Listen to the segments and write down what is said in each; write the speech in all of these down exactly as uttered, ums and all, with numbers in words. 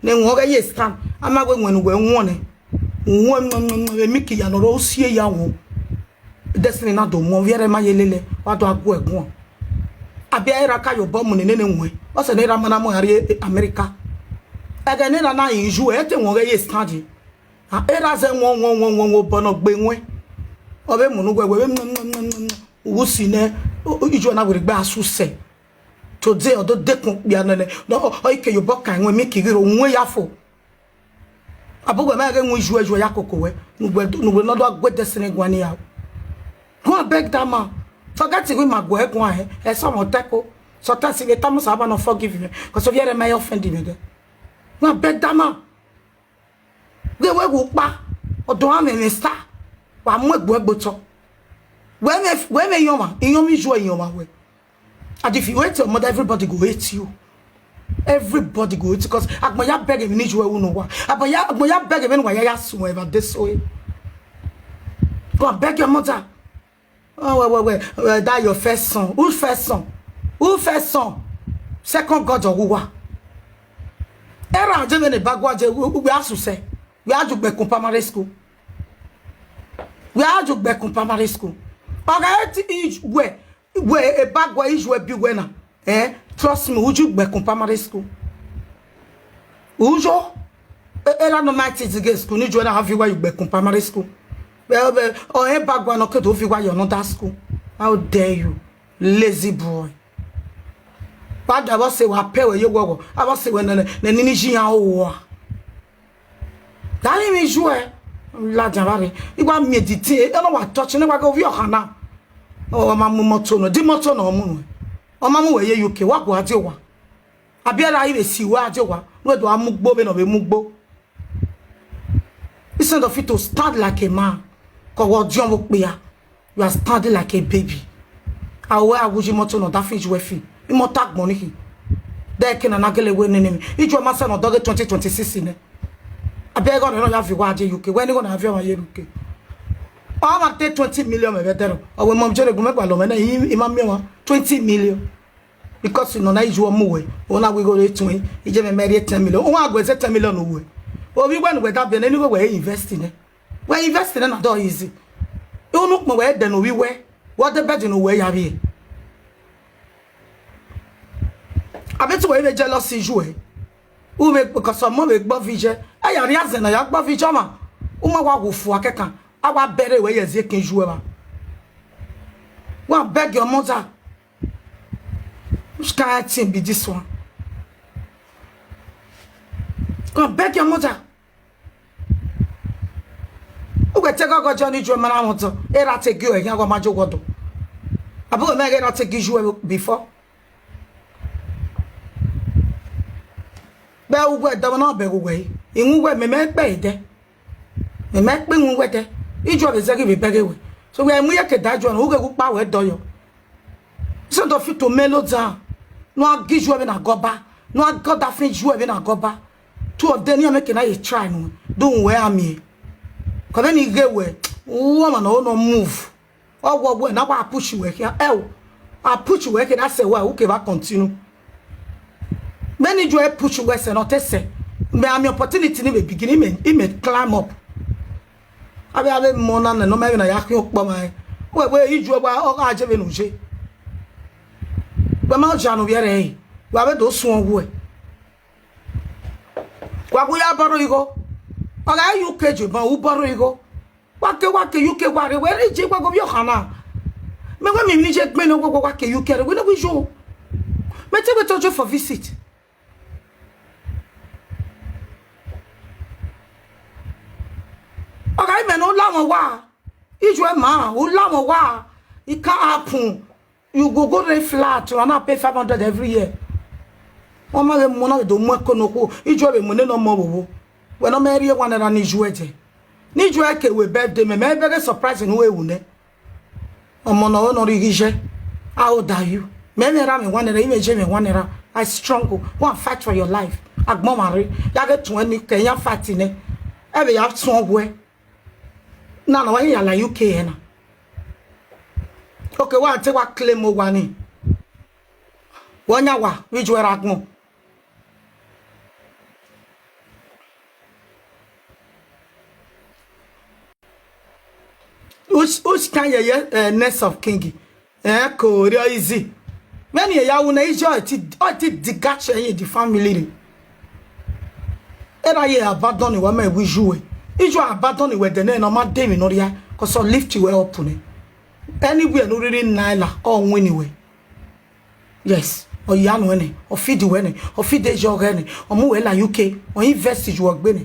Ne ẹwaẹn ọghẹ ye stand, a ma wẹ ẹwaẹn ne uwẹ wọn nẹ. Uwẹ emiki ya ne ọ rre usie ya wọn. Destiny na do mu ovbi ẹre ma ye lele, wa do a gu ẹ guan. Abia erha ka ye obọ mu ne nene wẹn, ọ sẹ ne erha ma na mu ẹre rrie America. Ẹghẹ ne erha na rinmwian uwẹ, ẹ te ẹwaẹn ọghẹ ye stand. A, erha zẹ wọn, wọn, wọn, wọn, wọn, obọ ne ọ gbe wẹn. Ọ vbe mu ne uwẹ, wẹ vbe, uwu si nẹ, u, u, iye na werriegbe a susẹ. Today, ọ do dekun okpia nẹ, nẹ, nọ, ọ, ọ i ke ye obọ kan ẹwaẹn, emiki ghi rre, owẹn ya fo. Abọ uwẹ ma ghe ẹwaẹn uwẹ ya koko wẹ, ne uwẹ, ne uwẹ ne ọ do a gu Destiny guan ni ya. Go and beg that man. Forget wẹ ima gu ẹ guan, ẹ, ẹ sẹ ọmwa otẹko. Sometimes, I vbe tama Osanobua ne ọ forgive mwẹ, 'cause ovbi ẹre ma ya offend mwẹ dẹ. Go and beg that man. Ghe wẹ wu kpa, ọdọ ọmwa mwẹ star, wa mu egbe ẹgbe otọ. Wẹ mwẹ, wẹ mwẹ iyọnmwa, iyọnmwa iye uwẹ iyọnmwa wẹ. And if you hate your mother, everybody go hate you. Everybody go hate you, 'cause agbọn ya beg emwi ne iye uwẹ ru ne uwa. Agbọn ya, agbọn ya beg emwi ne uwa ya, ya suẹn evba de so. Go and beg your mother. Oh, well, well, well, well, that your first son. Who first son? Who first son? Second God of uwa. Erha je vbene ba gua je, we, we are to say, we are to Gbekun Primary School. We are to Gbekun Primary School. Ọghe ti iye uwẹ, wẹ eba gua iye uwẹ bi wẹ na. Eh, trust me, uju Gbekun Primary School. Ujo, e, erha nọ ma te zighe school, ne iye uwẹ na viọ uwa ye Gbekun Primary School. Vbe, vbe, ọ eba gua nọ ke do viọ uwa ye another school. How dare you, lazy boy. Wa da vbọ sẹ wa pẹ wẹ ye oghọghọ, a vbọ sẹ wẹ nẹ, nẹ, nẹ, ni ji iran owa. Da rinmwian iye uwẹ, ladian vbe rre. I wa miẹn editin, e, ọ nọ wa touch, ne wa ghe ovbi ọkhan na. Ọ ma mu imoto nọ, de imoto nọ ọ mu nuẹn. Ọ ma mu wẹ ye U K, wa gua die owa. Abẹ ra i vbe si wẹ a die owa, wẹ do a mu ugbo vbene ọ vbe mu ugbo. Instead of you to stand like a man, ke ọ wẹ ọdiọn vbe okpia, you are standing like a baby. A wẹ a wu yi imoto ne ọ da fi iye uwẹ fi, imoto agbọn ni khin. De ẹke na na gele wẹ nene mwẹ. Iye uwẹ ma sẹ ne ọ dọghe twenty twenty-six nẹ. Abẹ igho ne ọ ya viọ uwa die U K, wẹ ne igho na viọ ọmwa ye U K. Ọ ma te twenty million mẹ vbe ẹdẹrọ. Ọ wẹ mọ jere gu mẹ gbalọ mẹ nẹ, I, I ma miẹn ọmwa twenty million. Because nọ na iye uwẹ mu wẹ, ọ na wẹ igho re tuẹn, iye mwẹ mẹ rhie ten million. Uwa gu ẹzẹ ten million wẹ. Ovbi wẹ ne uwẹ da biẹ nẹ, ne igho wẹ invest nẹ. Wẹ invest nẹ na dọ easy. Unu kpọn wẹ dẹ ne ovbi wẹ, wẹ de bed ne uwẹ ya vbiẹ. Abẹ te uwẹ vbe jealous iye uwẹ. U vbe, because ọmọ vbe gbe ovbi iye, a ya rhie azẹn ne a ya gbe ovbi iye ọmwa. U ma wa wu fua kẹkan, a wa bẹrẹ wẹ ye ẹziẹkin iye uwẹ vba. Wa beg your mother. Which kind of thing be this one? Go and beg your mother. Uwẹ te gọgọ jọ ne iye uwẹ ma na mwẹ otọ, erha te gie uwẹ khian, gọ ma jọ wọdọ. Abọ mẹ ghe erha te gie iye uwẹ before. Vbe uwẹ dọmọ na bẹghe uwẹ, iwinna uwẹ mẹ mẹ kpe dẹ. Mẹ mẹ kpe iwinna uwẹ dẹ. Iye uwẹ vbe zẹ ghi vbe bẹghe wẹ. So wẹ mu iye ke da iye uwẹ nọ, u ghe gu kpa wẹ dọyọ. Instead of you to mellow down, ne a gie iye uwẹ vbene a gọba, ne a gọda fin iye uwẹ vbene a gọba. Two of them, ne iran make na ye try nu, do uwẹ a miẹn. Kọmẹ ne I ghe wẹ, u ọmwa ne ọ no move. Ọ wọ wẹ na wa push wẹ khian. Ẹ o, a push wẹ khian, that's why u ke va continue. Many iye uwẹ push wẹ sẹ ne ọ te sẹ. Mẹ a miẹn opportunity ni vbe begin, I mẹ, I mẹ climb up. Avbe avbe mọ na nẹ ne ọ ma vbe na ya khian ọkpọ mwa rẹn. Wẹ wẹ iye uwẹ wa ọ gha je vbene u je. Wẹ ma ja ne ovbi ẹre ẹre, wa vbe do suẹn uwẹ. Wa gu ya bọrọ igho. Ọ gha ye U K je ban u bọrọ igho. Wa ke, wa ke U K wa rre, wẹ rre je wa ghe ovbi ọkhan na. Mẹ wẹ miẹn emwi ne iye gbẹn ne wẹ wa ke U K rre, wẹ ne wẹ yo. Mẹ te wẹ to je for visit. Ọ gha imẹ ne u la mwẹ owa, iye uwẹ ma, u la mwẹ owa, it can't happen. You go go rent flat, you are not pay five hundred every year. Wẹ ma vbe mu na vbe do mu ẹko ne okhuo, iye uwẹ vbe mu nene ọmọ vbe owo. Wẹ ne ọ mẹ rhie one naira ne iye uwẹ dẹ. Ne iye uwẹ ke wẹ birthday mẹ, mẹ bẹghe surprise ne u ru nẹ. Ọmọ ne ọ nọ rhie iye, how old are you? Mẹ mwẹ ra mwẹ one naira, I mwẹ je mwẹ one naira. I struggle, go and fight for your life. Agbọn mwa rre, ya ghe tuẹn ni kẹ, ya fight nẹ. Ẹ vbe ya suẹn wẹ. Na nọ wa ya la U K ẹ na. Okay, wa te wa claim owa ni. Wẹ ọyan wa, vbe iye uwẹ ra gbọn. Which, which kind yeye, eh, next of king? Eh, ko rhie easy. Vbene ya wu ne Ijuẹ ti, ọ ti digache in the family re. Erha ye abandon wẹ, ma wẹ Ijuẹ. Ijuẹ abandon wẹ de nẹ, ne ọ ma de emwi ne ọ rhia, cause ọ lift wẹ up nẹ. Anywhere ne u rhirhi na la, ọ win wẹ. Yes, ọ ya nuẹn nẹ, ọ feed wẹ nẹ, ọ feed eyo ọghẹ nẹ, ọ mu wẹ la U K, ọ invest ye uwẹ gbe nẹ.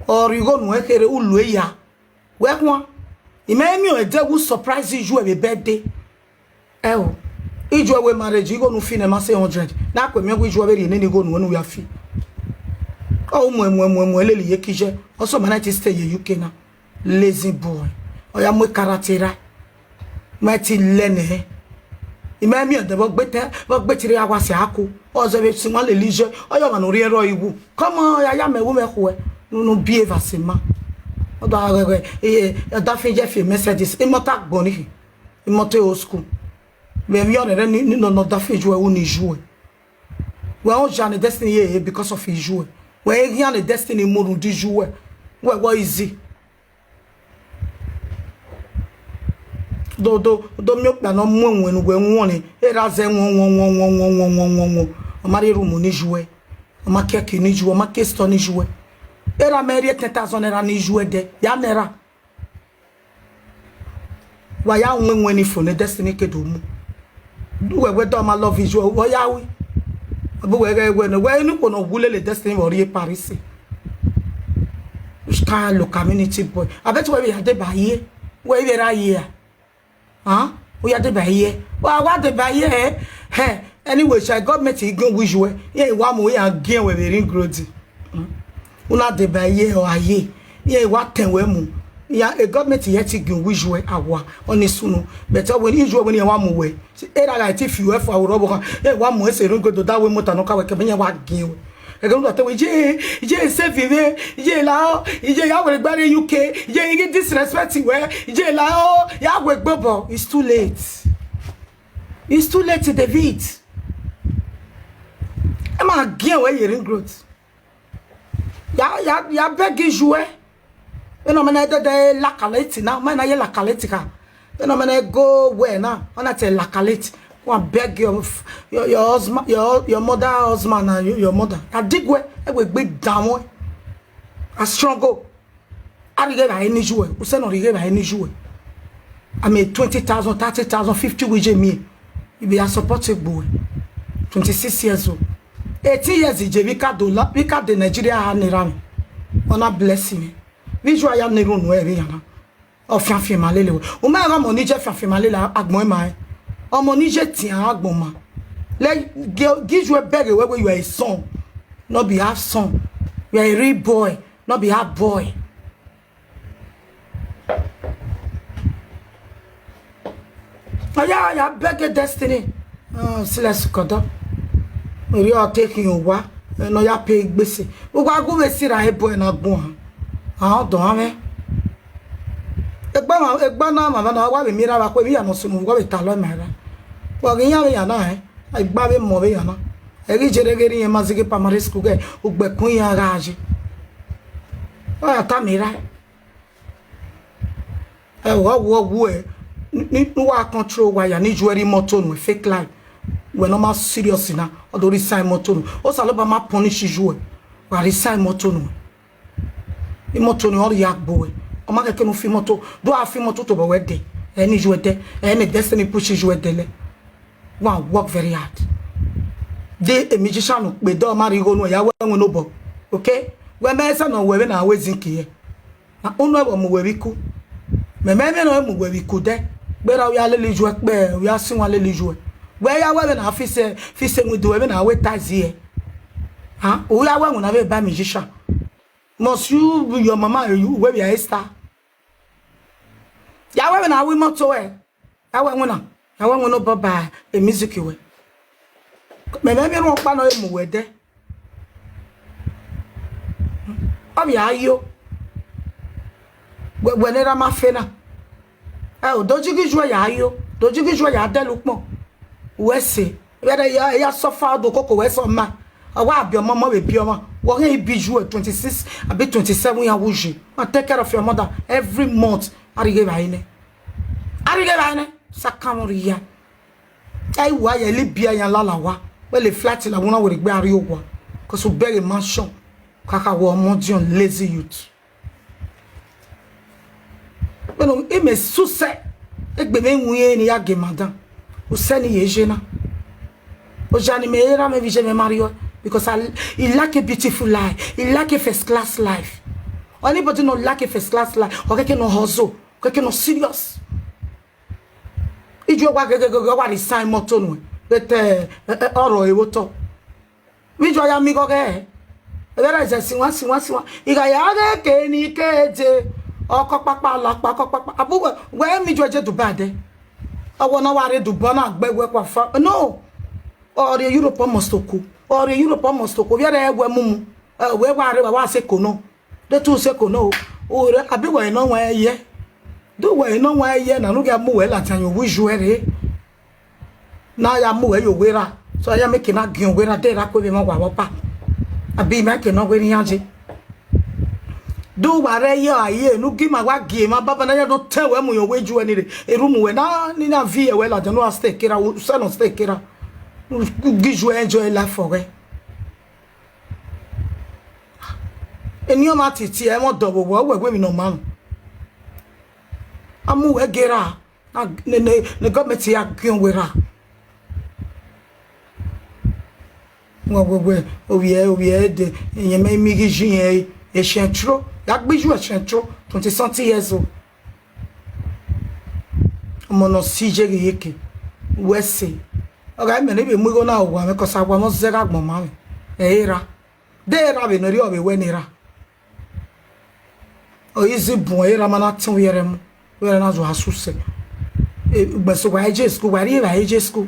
Ọ rhie igho nuẹn kherhe, u lu eya. Wẹ khuan, I ma miẹn ẹdẹ wẹ u surprise Ijuẹ vbe birthday. Ẹo, Ijuẹ wẹ marriage, igho ne u fi nẹ ma se hundred. Na kue miẹn wẹ Ijuẹ vbe rhie nene igho nuẹn ne u ya fi. Ọ mu ẹmuẹn, mu ẹmuẹn lele ye kiye. Ọ sẹ ma na te stay ye U K na. Lazy boy. Ọ ya mu ekara te ra. Ma te lẹ nẹ. I ma miẹn ẹdẹ vbe ọ gbe tẹ, vbe ọ gbe tire a wa sẹ a ku. Ọ zẹ vbe si wan lele iye, ọ ya ọmwa ne u rhie ẹrọ iwu. Come on, ya ya mẹ wu mẹ khuẹ. Ne unu behave as a man. Ọ da ghẹghẹ, eh, eh, ọdafẹn ye fi Mercedes. Imọto agbọn ni khin. Imọto old school. Vbe emwi ọnrẹnrẹn ni, ni nọ, nọ ọdafẹn Ijuẹ ru ne Ijuẹ. Wẹ ọ ya ne Destiny ye because of Ijuẹ. Wẹ i khian ne Destiny mu rhunmwuda Ijuẹ. Wẹ wọ easy. Do, do, do miẹn okpia ne ọ mu ẹwẹn ne uwẹ wọnrẹn, erha zẹ wọn, wọn, wọn. Ọ ma rhie room ne Ijuẹ, ọ ma kie ẹki ne Ijuẹ, ọ ma kie store ne Ijuẹ. Erha mẹ rhie ten thousand naira ne Ijuẹ dẹ, ya nẹ erha. Wa ya wọn ẹwẹn ni fo ne Destiny ke do mu. Uwẹ wẹ dọ ma love Ijuẹ, wẹ ya wi. Ọ bu wẹ ghẹ wẹ nẹ, wẹ inu kpo ne ọ wu lele Destiny vbe ọ rrie Paris. Which kind of community boy? I bet wẹ vbe ya deba ye. Wẹ vbe ra ye a? Huh? U ya deba ye. Wa, wa deba ye, eh? Hẹ, anyway, sha government i gun wish wẹ. Ye wa mu ya gian wẹ vbe ring road. Hmm? U na deba ye ọ a ye. Ye wa tẹn wẹ mu. Ya, e government ye ti gun wish wẹ a wa. Ọ ni sunu. But ọ wẹ ni Ijuẹ wẹ ni wa mu wẹ. Erha gha ti fi uẹ fua ro vbọ khan. Ye wa mu ẹse ring road da wẹ mota nọ ka wẹ kẹ, ye wa gian wẹ. Ẹghẹ ne u da te wẹ, iye, iye save mwẹ, iye la, iye ya wẹ gba rre U K, iye i ghi disrespect wẹ, iye la, ya wẹ gbobọ. It's too late. It's too late, David. Ẹ ma gian wẹ ye ring road. Ya, ya, ya beg Ijuẹ. Vbene ọ ma na dẹdẹ lakaleti na, ọ ma na ye lakaleti kha. Vbene ọ ma na go wẹ na, ọ na te lakaleti. Go and beg your, your, your husband, your, your mother husband and your, your mother. A dig wẹ, ẹ wẹ gbe dan wẹ. A struggle. A rhie vbe a ni Ijuẹ, usẹ ne ọ rhie vbe a ni Ijuẹ. I mean, twenty thousand, thirty thousand, fifty wije miẹn. Ibe ya support egbe uwẹ. Twenty-six years old. Eighteen years ije vbe I ka do la, vbe I ka de Nigeria ha ne erha mwẹ. Ọ na bless mwẹ. Vbe Ijuẹ ya na erhunmwu ẹre vbe iran na. Ọ fianfian ma lele wẹ. U ma gha ọmọ ni je fianfian ma lele agbọn ima ẹn. Ọmọ ni je tian agbọn ma. Lẹ, gi, gi Ijuẹ bẹghe wẹ wẹ you are a son, no be half son. You are a real boy, no be half boy. Ọ ya, ya bẹghe Destiny. Ah, silẹ sukọdọ. Erriọ ọ te khian owa, ne ọ ya pay gbese. Uwa gu vbe sirra ebo ẹre ne agbọn han. A ọ dọ mwẹ. Egbe na, egbe na ma na wa vbe miẹn erha vbe akhuẹ, vbe iran ne ọ sunu, wa vbe talọ ma erha. Wa ghi iran vbe iran na, eh? Egbe avbe emọ vbe iran na. Ẹ ghi jere ghe rhie ma zighi primary school ghẹ, ugbẹkun iran gha ye. Ọ ya tama erha. Ẹ, ọ wu, ọ wu ẹ, ni, ni, ne uwa control uwa ya, ne Ijuẹ rhie imọto nuẹn, fake life. Wẹ ne ọ ma serious na, ọ do resign imọto nuẹn. Osanobua ma punish Ijuẹ, wa resign imọto nuẹn. Imọto ni ọ rhie gbe uwẹ. Ọ ma kẹkẹ ne u fi imọto, do a fi imọto tobọ wẹ dẹ, ẹ ne Ijuẹ dẹ, ẹ ne Destiny push Ijuẹ dẹ lẹ. Wa work very hard. De e musician kpe dọ ma rhie igho nuẹn ya wẹ ẹwẹn ne obọ. Okay? Wẹ mẹ sẹ ne ọ wẹ vbene a wẹ zinc hẹ. Na unu ẹvbo mu wẹ vbe iku. Mẹ mẹ mwẹ nọ mu wẹ vbe iku dẹ. Gberra u ya lele Ijuẹ kpẹ, u ya si wan lele Ijuẹ. Wẹ ya wẹ vbene a fi sẹ, fi sẹ window vbene a wẹ tiles hẹ. Ha? U ya wẹ winna vbe ba musician. Must you, your mama, you, wẹ vbe a star. Ya wẹ vbene a wẹ imọto ẹ. Ya wẹ winna. Ya wẹ winna obọ ba e music wẹ. Mẹ mẹ mwẹ ọkpa nọ e mu wẹ dẹ. Ọ vbe a yo. Wẹ, wẹ ne erha ma fe na. Ẹ o, do jighi Ijuẹ ya yo. Do jighi Ijuẹ ya dẹle ukpọn. Wẹ se. Vbe ẹdẹ ya, ya suffer do koko wẹ sọ ma. Ọ wa biẹ ọmọ, ọmọ vbe biẹ ọmọ. Wọ ghe ibi ju twenty-six abi twenty-seven ya wuji. And take care of your mother every month. Arighe vbe nẹ. Arighe vbe nẹ. Sakamọ rhia. Ai wa ya Libya ya lala wa. Wẹ le flight la wuna were gbe arri owa. Cause u bẹghe mansion. Kaka wọ ọmọ diọn lazy youth. Wẹ no, imẹ susẹ. Egbe mwẹ winna ya gie madam. Usẹ ni ye je na. Oja ni mẹ ra mẹ vbe iye mwẹ ma rriọ, because I, he like a beautiful life. He like a first class life. Anybody no like a first class life, ọ kẹkẹ no hustle, ọ kẹkẹ no serious. Ijo wa gẹgẹgẹgẹ wa resign moto nuẹn, but ọrọ ewe otọ. Vbe ijo ya mighọ ghẹ, ẹghẹ ra zẹ sinwan sinwan sinwan. I gha ya ghe ke ni ke de, ọkọ kpakpa la kpa, ọkọ kpakpa. Abu wẹ, wẹ mi ijo je Dubai dẹ. Ọwọ na wa rre Dubai na gbe wẹ kwa fa. No. Ọ rrie Europe must oku. Ọ rrie Europe must oku. Vbe rẹ wẹ mumu. Ẹ, wẹ wa rre, wa wa sẹ eko nọ. De tu sẹ eko nọ o. O rre, abi wẹ nọ wẹ yẹ. Do wẹ nọ wẹ yẹ na, nu gha mu wẹ ladian ye owa iye rre. Na ya mu wẹ ye owa erha. So ya make na giẹn owa erha, de erha ku vbe emọ wa vbe ọba. Abi mẹ ke nọ wẹ ne iran je. Do wa rre ye a ye, nu gi ma wa gie ma baba na ya do tẹ wẹ mu ye owa iye ni rre. Erhunmwu wẹ na, ni na viẹ wẹ ladian, nu a stay kera, u sẹ nọ stay kera. U gi iye enjoy life for wẹ. Eni ọmwa titi ẹmwẹ ọdọ vbe owa, uwẹ wẹ emwi ne ọ ma rẹn. A mu wẹ ghe erha, ne, ne, ne government ya giẹn wẹ erha. Wẹ, wẹ, wẹ, ovbi ẹre, ovbi ẹre dẹ, iyẹn mẹ i miẹn ghi iye irẹn ẹre, central, ya gbe iye central, twenty something years old. Ọmọ ne ọ si iye ghe iyeke, wẹ sẹ. Ọ gha mẹ ne I vbe mu igho na rre owa mwẹ, cause awa mwẹ ọ zẹ gha agbọn ma mwẹ, ẹ i ra. De erha vbe ne ọ rriọ vbe wẹ ne erha. Ọ i zẹ bun erha ma na tọn vbe ẹrẹ mu, vbe ẹrẹ na zọ a susẹ. Ugbẹn so wa i je school, wa rrie evbare je school.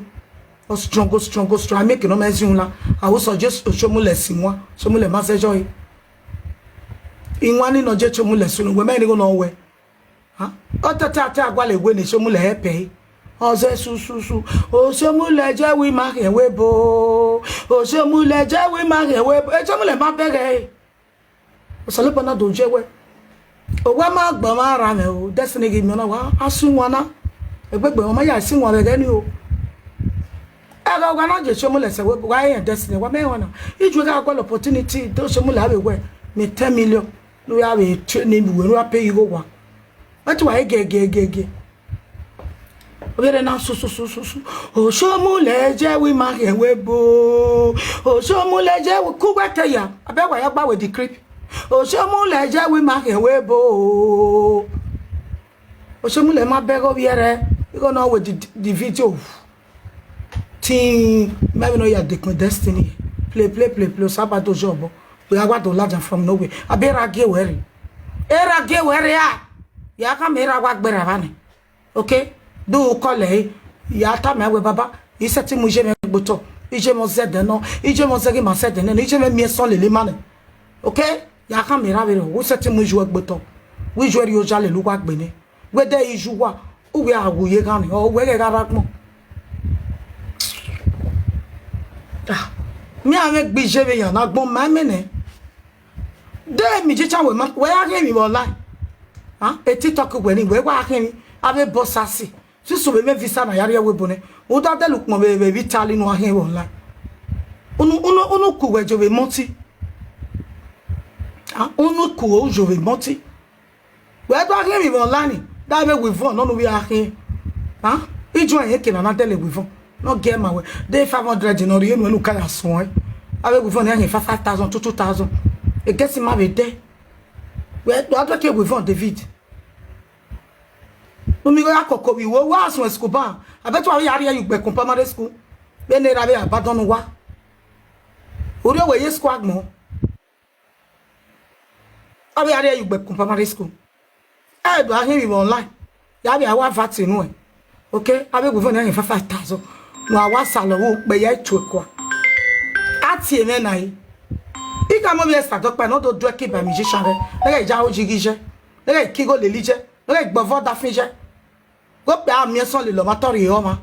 Ọ struggle, struggle, struggle. A miẹn eke ne ọ ma zẹ iwinna. A ho sẹ Jesu, Oshiomulẹ si iwan, Oshiomulẹ ma zẹ yọ re. Iwan ni nọ je Oshiomulẹ sunu, wẹ ma rẹn igho ne ọ wẹ. Ọ tata te a gualọ ewe ne Oshiomulẹ help ẹre. Ọ zẹ sususu. Oshiomulẹ jẹ wẹ ima khian wẹ ebo. Oshiomulẹ jẹ wẹ ima khian wẹ ebo. Oshiomulẹ ma bẹghe ẹre. Osanobua na do je wẹ, owa ma gba ọmwa ra mwẹ o, Destiny ghi miẹn ọna wa, a sẹ iwinna. Egbegbe ọmwa ya sẹ iwinna vbe ẹghẹ ni o. Ẹghẹ owa na je Oshiomulẹ sẹ wẹ, wa rẹn Destiny, wa mẹ wan na. Ijuẹ gha gualọ opportunity, do Oshiomulẹ avbe wẹ, miẹn ten million, ne u ya vbe tie ne uwẹ, ne u ya pay igho owa. Wẹ te wa gẹgẹgẹgẹ. Ovbi ẹre na su su su su su. Oshiomulẹ jẹ wẹ ima khian wẹ ebo. Oshiomulẹ jẹ wẹ ku wẹ te ya. Abẹ wa ya gba wẹ the clip. Oshiomulẹ jẹ wẹ ima khian wẹ ebo. Oshiomulẹ ma bẹghe ovbi ẹre. Igho ne ọ wẹ the, the video. Tin, mẹ vbe ne ọ ya dekun Destiny. Play, play, play, play. Osaba do jọ obọ. Wẹ a wa do ladian from nowhere. Abẹ erha gie wẹ rre. Erha gie wẹ rre a. Ya khama erha wa gberra evba nẹ. Okay? Do u call ẹre, ya tama ẹn wẹ, baba, I sẹtin mu iye mwẹ gbe otọ, iye mwẹ ọ zẹdẹ nọ, iye mwẹ ọ zẹ ghi ma zẹdẹ nẹ, iye mwẹ miẹn ẹsọn lele ima nẹ. Okay? Ya khama erha vberriọ, u sẹtin mu iye uẹ gbe otọ, wẹ iye uẹ rhie oja lele uwa gbe nẹ. Wẹ de iye uwa, u wẹ a wu ye ghan nẹ, ọ wẹ ghẹ gha rre agbọn. Ah, mẹ a mwẹ gbe iye vbe yan ne agbọn ma mẹ nẹ. De mi je cha wẹ ma, wẹ ya ghe emwi vbe online. Ah, e TikTok wẹ ni, wẹ wa ghe emwi, avbe boss asi. Sisi vbe mẹ visa na ya rrie ẹvbo ebo nẹ. U da dẹlẹ ukpọn vbe, vbe Italy ne u khian vbe online. Unu, unu, unu ku wẹ jọ vbe Monty. Ah, unu ku u jọ vbe Monty. Wẹ do ghe emwi vbe online, da vbe wivon nọ ne u vbe a khian. Ah, ijuẹ rẹn ke na na dẹlẹ wivon. Ne ọ gie ma wẹ, de five hundred ne ọ rhie nuẹn ne u ka ya suẹn. Avbe wivon ne a khian five, five thousand, two, two thousand. Egesi ma vbe dẹ. Wẹ do a do ke wivon David. Unu igho ya koko vbe iwe, wa suẹn school ban. Abẹ te uwa vbe ya rhie ye Ugbẹkun Primary School. Vbene erha vbe abandon uwa. Urhi wẹ ye school agbọn. Ọ vbe ya rhie ye Ugbẹkun Primary School. Ẹ do a ghe emwi vbe online. Ya vbe a wa vat nuẹn. Okay, avbe wivon ne a ghe five, five thousand. Ne a wa salọ vbe ukpẹ ya tuẹ kua. A tie mwẹ na yi. I ka mọ vbe Esther dọkpa ne ọ do duẹ ke ba musician rẹ. Ne ghẹ ja oji ghi jẹ. Ne ghẹ ke igho lele jẹ. Ne ghẹ gbọvọ da fin jẹ. Ghe okpia a miẹn ẹsọn lele ọmwa tọrọ ọmwa.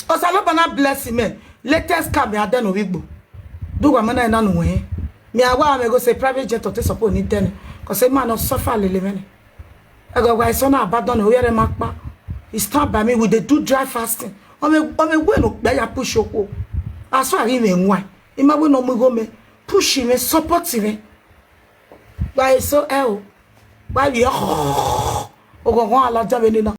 Osanobua na bless mẹ. Latest car mẹ a dẹ ne ovbi igbo. Do uwa ma na na nu wẹ. Mi a wa mwẹ ghe say private jet ọ te suppose ni dẹ nẹ. Cause emwi ne ọ suffer lele mwẹ nẹ. Ẹghẹ wa eso na abandon ne ovbi ẹre ma kpa. He stand by me, we dey do dry fasting. Ọ mwẹ, ọ mwẹ wẹ ne okpia ya push okhuo. Aso a ghi mwẹ wae. I ma wẹ ne ọ mu igho mẹ. Push mwẹ, support mwẹ. Wa eso ẹ o. Wa vbiẹ oghọghọ a ladian vbe nena.